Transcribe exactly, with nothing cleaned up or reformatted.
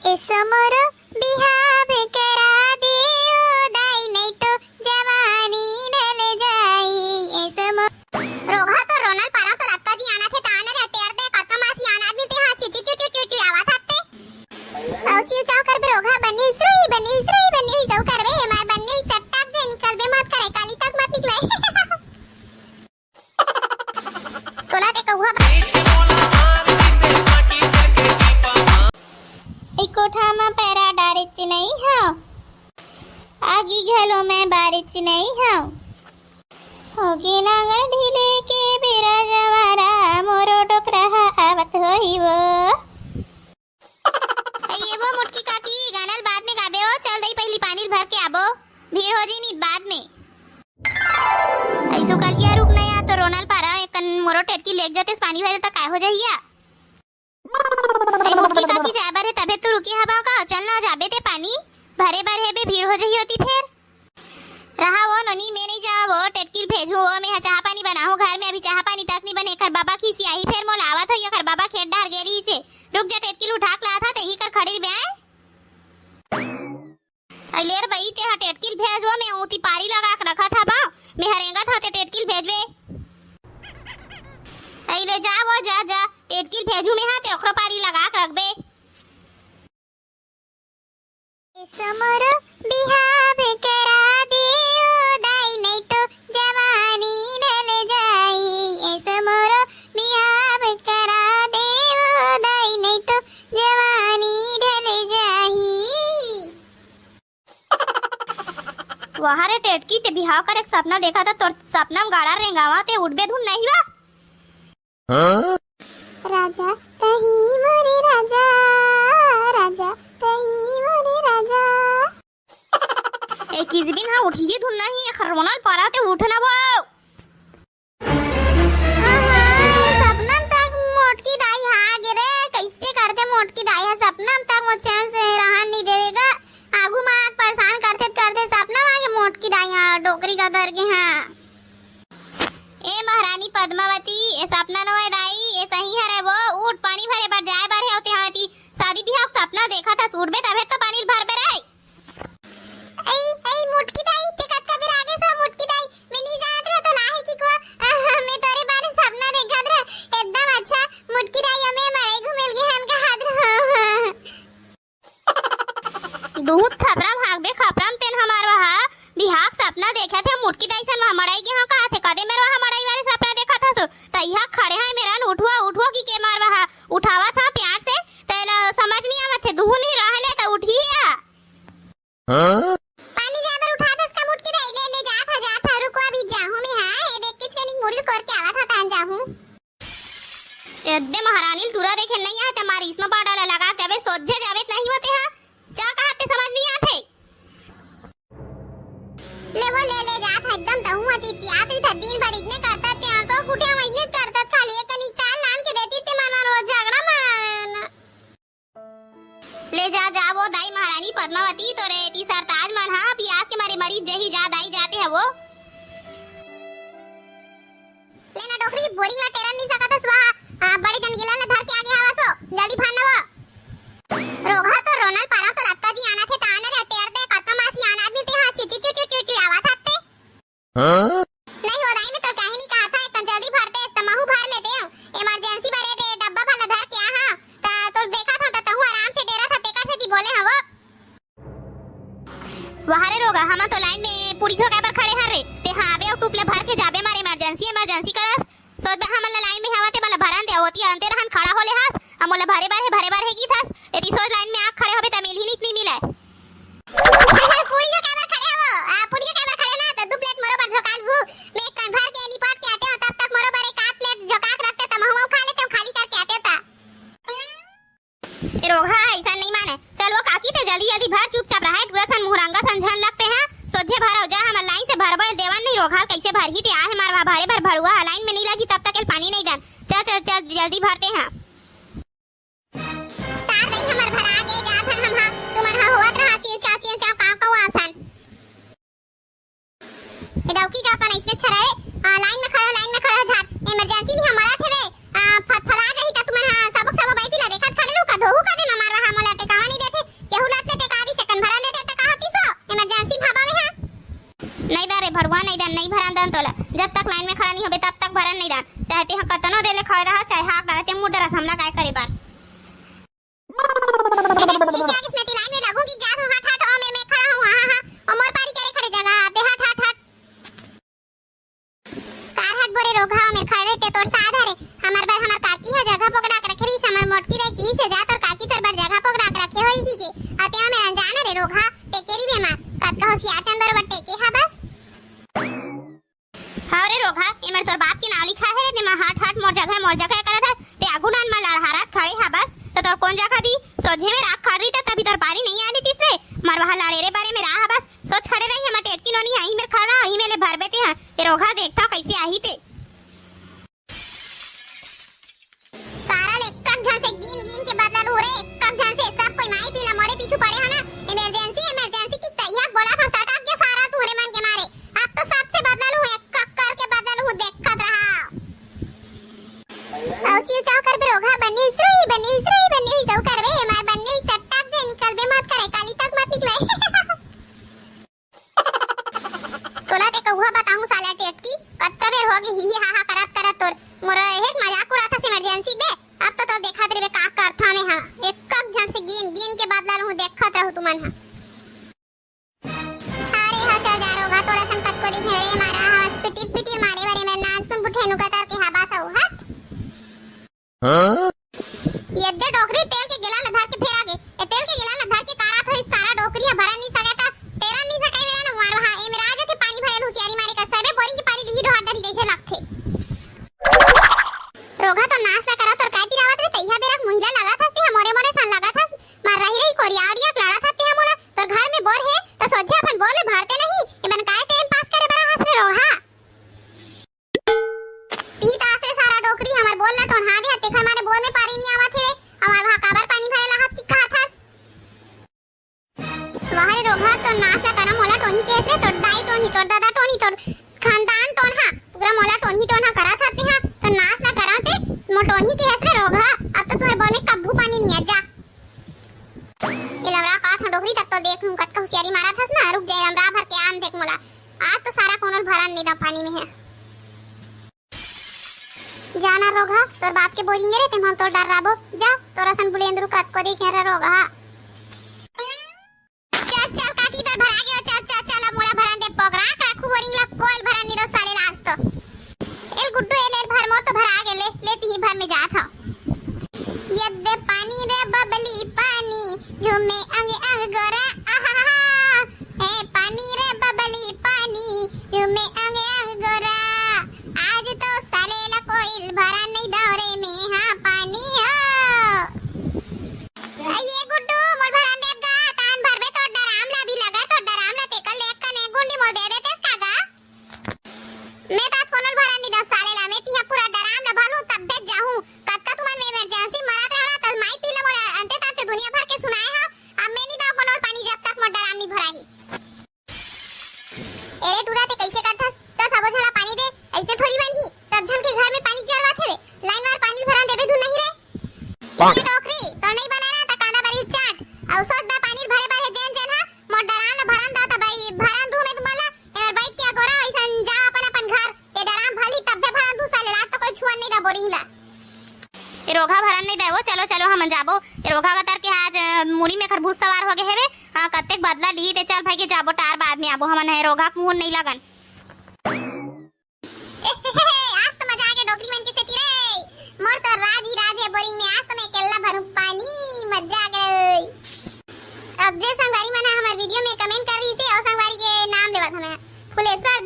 एसो मोरो बिहाव करा दे ओ दाई, नहीं तो जवानी ढल जाई। एसो मो-, रोगहा तो रोनल पारा तो लतका जी आना थे, ताना रे टेर दे, कतका मासी आना आदमी ते, हाँ, ची, ची, ची, ची, ची, ची, आवा था ते। औ ची, चाव करबे रोगहा, बन्नी हुई सुई, बन्नी हुई सुई, बन्नी हुई सौ करबे, हमार बन्नी हुई सट्टा जे निकलबे मत करे, काली तक मत निकले। तोला ते कहुआ बा-, ए कोठा म पैरा डारेच नइ हव, आगी घलो मैं बारेच नइ हव। होगे नांगर ढीले के बेरा जवारा, मोरो डोकरा ह आवत होही वो। ए, ये वो मोटकी काकी, गाना ल बाद में गाबे हो, चल दई पहिली पानी ल भर के आबो, भीड़ हो जी नी बाद में। ऐसो कल किया रुक ना या, तो रोनल पारा, एक कन मोरो टेटकी लेग जाते, पानी भरे त काय हो जाही या? ए, मोटकी काकी जाए बर हे, तभे तो रुके हवा का, चल ना जाबे ते पानी भरे बर हे बे, भीड़ हो जाही होती फेर। रहा वो नोनी, मैं नहीं जावा वो, टेटकी ल भेजू वो, मैं हा चाहा पानी बनाहूँ घर में, अभी चाहा पानी तक नहीं बने, एकर बाबा खिसियाही, फेर मोला आवत होही, एकर बाबा खेत डहर गे रहिसे। रुक जा, टेटकी ल उठा के लात हा, तेही कर खड़ी बे आए। अइले रे बई, ते हा टेटकी ल भेज वो, मैं ऊती पारी लगा के रखत हा बा, मैं हा रेंगत हा, ते टेटकी ल भेजबे। अइले जा वो, जा, जा, टेटकी ल भेजू मैं हा, ते ओखरो पारी लगा के रखबे। एसो मोरो बिहाव करा दे ओ दाई, नहीं तो जवानी ढल जाई। एसो मोरो बिहाव करा दे ओ दाई, नहीं तो जवानी ढल जाही। वाह रे टेटकी, ते बिहाव करे के सपना देखा था, तोर सपना में गाड़ा रेंगावा, ते उठबे धुन नहीं वा। हाँ? राजा तही मोरे राजा, राजा तही मोरे राजा। ए किस दिन हा उठिए धुन नहीं, एखर रोनल पारा ते उठ ना वो। आहा, सपना में तक मोटकी दाई हा गे रे, कैसे करते मोटकी दाई हा, सपना में तक वो चैन से रहन नहीं देवेगा। आगू मा परेशान करते करते सपना में आगे मोटकी दाई हा, डोकरी का धर के हा। ए महारानी पद्मावती, ए सपना नोय दाई, ए सही हरे वो, उठ पानी भरे बर जाए बर हे, ओते हावती शादी बिहाव के सपना देखा था, उठबे तभे तो पानी भरबे रे। ए, ए मोटकी दाई, ते कतका बेर आगे सो मोटकी दाई, मैं नी जानत रहे तो लाहे की को, आह, मैं तोरे बारे में सपना देखत रहे, एकदम अच्छा मोटकी दाई, हमें मड़ई घूमे ल गे हन का हाथ रहो। दुहू थपरा भागबे खपरा म तेन हमार वहा बिहाव के सपना देखे थे, मोटकी दाई सन वहा मड़ई गे हव कहा थे, कदे मेर वहा मड़ई वाले सपना देखा था सो, तइहा खड़े है मेरन उठुआ उठुआ की के मार वहा उठावा था प्यार से, तेला समझ नहीं आवत थे, दुहू नहीं रह ले त उठी है। हाँ? पानी जाए बर उठा दस का मोटकी दाई, ले ले जात हा जात हा, रुको अभी जाहूँ मैं, हाँ, ये देख के छेनी मुड़ी कोर के आवा था तान जाहूँ। एदे महारानी ल टूरा देखे नहीं आए, ते मारी स्नो पाउडर ला लगा के अबे सोझे जावे त नहीं होते हैं। जा कहा ते समझ नहीं आते। ले वो ले ले जात है एकदम तहूँ चिचियात ही था, दिन भर इतने करता ते आंखों कुटिया में इतने करता, खाली एक कनी चाल लान के देती ते मन रोज झगड़ा मन। ले जा, जा वो दाई महारानी पद्मावती, तोरे एती सरताज मन हा पियास के मारे मरी जही, जा दाई जाते हवो। ले ना डोकरी, बोरिंग ला टेरन नहीं सकत हस वहा, आ, बड़े जन गिलन ला धर के आगे हवस वो, जल्दी भान ना वो। रोगहा तो रोनल पारा तो लतका जी आना थे, ताना रे टेर दे, कतका मासी आना आदमी ते हा, ची, ची, ची, ची, ची, ची, आवा था ते। हाँ? नहीं हो दाई, मैं तो कहीं नहीं कहा था, एक जल्दी भरते, त महू भर लेते हूँ। इमरजेंसी भरे दे, डब्बा भला धर के आ, हाँ। त तो देखा था, त तहूँ आराम से डेरा था, तेकर से बोले हवो। वाह रे रोगा, हम तो लाइन में पूरी झोंकाए बर खड़े हन रे। ते हाँ आबे अउ टूप ले भर के जाबे, मारे इमरजेंसी, इमरजेंसी करस। सोच बे हमन ला लाइन में हवा ते मला भरन दे, ओती अंते रहन खड़ा होले हस, अब मोला भरे बर हे, भरे बर हे की थस। एती सोच लाइन में आग खड़े होबे त मिलही नहीं, नहीं मिले। अरे पूरी झोंकाए बर खड़े हवो, आ, पूरी झोंकाए बर खड़े ना, त दू प्लेट मोरो बर झोंकाल भू। मैं एक कन भर के निपट के आते हूँ, तब तक मोरो बर एक आध प्लेट झोंका के रखते, त महू खा लेते हूँ, खाली करके आते हूँ त। ए रोगहा, ऐसा नहीं माने। चल वो काकी, ते जल्दी जल्दी भर, चुपचाप रहा, टूरा सन मुहरंगा सन झन लगते हैं। सोझे भर अउ जा, हमर लाइन से भरबो, देवन नहीं रोगहा, कैसे भरही ते आहे मारवा भरे भर भड़ुआ, लाइन में नहीं लगी तब तक एल पानी नहीं दन। चल चल चल, जल्दी भरते हैं। तार दई हमर भरा गे, जात हन हम हा, तुमन हा होवत रहा, चिव चाव, चिव चाव, काव काव आसन। ए डौकी का अपन इसने छरा रे, आ, लाइन में खड़ा हो, लाइन में खड़ा हो, झात, इमरजेंसी भी हमर आथे रे, आ, फत फला जाही त तुमन हा, सबक सबक बाई पिला देखत खड़े रहू, का धोहू का दे न मारवा हा, मोला टेकावा नहीं देथे, ए दे, पीली से आगे से मैं ती लाइन में लगूंगी, जा तू हट, हट, ओ मेर में खड़ा हूँ, हाँ, हाँ, हाँ, ओ मोर पारी करे खड़े जगह, ते हट, हट, हट। कार हट बोरे रोगहा, ओ मेर खड़े ते तोर साध हरे, हमर बर हमर काकी ह जगह पोगरा के रखे रहिस, हमर मोटकी दाई किहिस हे जा तोर काकी तोर बर जगह पोगरा के रखे होही कहिके, अते ओ मेर अनजान रे रोगहा, टेकेरी बेमा, कतका होशियार चंद बरोबर टेके हा बस। हव रे रोगहा, एमेर तोर बाप के नाव लिखा हे, जेमा हट हट मोर जगह, मोर जगह करत हस। ते आघू डाहन म लड़हारत खड़े हा बस, त तोर कोन जगह दी? सोझे में राख खड़ रही त तभी तोर पारी नइ आने दिस रे। मरवाहा लड़े रे बारे में रहा बस, सोच खड़े रही हमर टेटकी नोनी हा, इही मेर खड़ा, इही मेर ले भरबे ते हा। ते रोगहा देखथव कइसे आही ते। सारा ले एक्कक झन से गिन गिन के बदला लूहूँ रे, एक्कक झन से। सब कोई माई पीला मोरे पीछू पड़े हा ना, emergency, emergency की तइहा बोला था, सटक के सारा तुहरे मन के मारे। अब तो सबसे बदला लूहूँ, एक्कक करके बदला लूहूँ, देखत रहा। अउ चिव चाव करबे रोगहा, बन्नी हुई सुई, बन्नी हुई सुई, बन्नी हुई सऊ करबे, हमार बन्नी हुई सटक दे, निकलबे मत करे, काली तक मत निकले। तोला ते कहुआ बताहूँ साला टेटकी, कतका बेर होगे ही ही हा हा करत करत तोर मोर हेक मजाक उड़ाथस emergency बे। अब तो तोर देखत रहिबे का करथँव में हा। एक्कक झन से गिन गिन के बदला लूहूँ, देखत रहू तुमन हा। अरे हा चल जा रोगहा, तोर असन कतको दिखे रे मारा हा, पिटिर पिटिर मारे बरे में नाच कुन बुठे नुका तर के हा बस अउ हट। हाँ? ये दे डोकरी तेल के गेला ल धर के फेर आगे। ए तेल के गेला ल धर के कारा थोड़ी सारा डोकरी ह भरन नी सके त तेरन नी सके मेरा न मारो। हाँ, ए मेरा आज थे पानी भरे ल हुसियारी मारे का सबे बोरिंग के पानी लिही डोहार डरी जइसे लगथे। रोगहा तो नाश ना करा, तोर काय पिरावत रे, तइहा बेरा महिला लागत हस, ते ह मोरे मोरे सन लागत हस, मार रही रही कोरिया औरिया लड़त हस, ते ह मोला, तोर घर में बोर हे, त सोझे अपन बोर ले भरते नहीं, एमन काय टाइम पास करे बर हस रे रोगहा। ती त आसरे सारा डोकरी हमर बोर ला टोनहा दे हस, तेखर मारे बोर में पानी नी आवत हे। हमर भा काबर पानी भरे ला हस कि कहत हस? वाह रे रोगहा, तोर नाश ला करा मोला टोनही के हस रे, तोर दाई टोनही, तोर ददा टोनही, तोर खानदान टोनहा, पूरा मोला टोनही टोनहा करत हस तेहा, तोर नाश ला करा ते, मोर टोनही के हस रे रोगहा, अब तो तुहर बोर में कभू पानी नी आ जा। ए लवरा का था डोकरी तक तो देख लूं, कतका हुसियारी मारत हस ना, रुक जाए, लमरा भर के आन देख मोला। आज तो सारा कोनो ल भरन नइ दंव पानी में हे। जाना रोगहा, तोर बाप के बोरिंग रे, तेमा तोर डर्राबो। जा, तोर असन बुलेंदरू कतको देखे रे रोगहा। चल, चल, काकी तोर भरा गे, चल, चल, चल, अब मोला भरन दे, पोगरा के राखू बोरिंग ला, कोई ल भरन नइ दंव साले ला आज तो। एल गुड्डू, एल, एल भर, मोर तो भरा गे, ले, ले तिही भर, में जात हंव। ये दे पानी रे बबली पानी, झूमे अंग अंग गोरा, आहाहा। ए पानी रे बबली पानी, झूमे अंग अंग गोरा। आज तो साले ला कोई ल भरन नइ दंव रे में हा पानी हो। ए ये गुड्डू, मोर भरन दे गा, तान भरबे तोर डराम ला भी लगा, तोर डराम ला तेकर ले एक कने गुंडी मोर दे देतेस का गा? में त आज कोनो ल भरन नइ दंव साले ला, में तिहा पूरा डराम ला भर लूं तब भेज जाहूं। कतका तुमन में emergency मरत रहना, त माई पीला मोला अंते तंते दुनिया भर के सुनाए हव। अब में नइ दंव कोनो ल पानी जब तक मोर डराम नइ भराही। एरे टूरा ते कइसे करथस? चल सबो झन ला पानी दे, अइसे थोड़ी बनही। सब झन के घर में पानी जरवात हेवे, लाइन वार पानी भरन देबे धुन नहीं रे। ये डोकरी, तोर नइ बना ना त कांदा बरी चाट। अउ सोच बा पानी भरे बर हे जेन जेन हा, मोर डराम ला भरन दव त भाई, भरन दूं में तुमन ला, एमेर बइठ के अगोरा अइसन जाव अपन अपन घर। ये डराम भरही तब्बे भरन दूं साले ला, त कोई छुअन नइ दंव बोरिंग ला। ए रोगहा भरन नइ दे वो, चलो चलो हमन जाबो। ए रोगहा कतर के आज, अ, मुड़ी में खरबूज सवार होगे हेवे, अ, कतेक बदला लिही ते चल भाई के जाबो टार बाद में आबो हमन, हे रोगहा के मुहून नइ लगन। आज तो मजा आ गे डोकरी मन के सेती रे। मोर तो राज ही राज हे बोरिंग में, आज तो मैं अकेल्ला भरूं पानी, मजा आ गे। अब जे संगवारी मन ह हमर video में comment कर रहिसे, अउ संगवारी के नाम लेवत हंव मैं, फुलेश्वर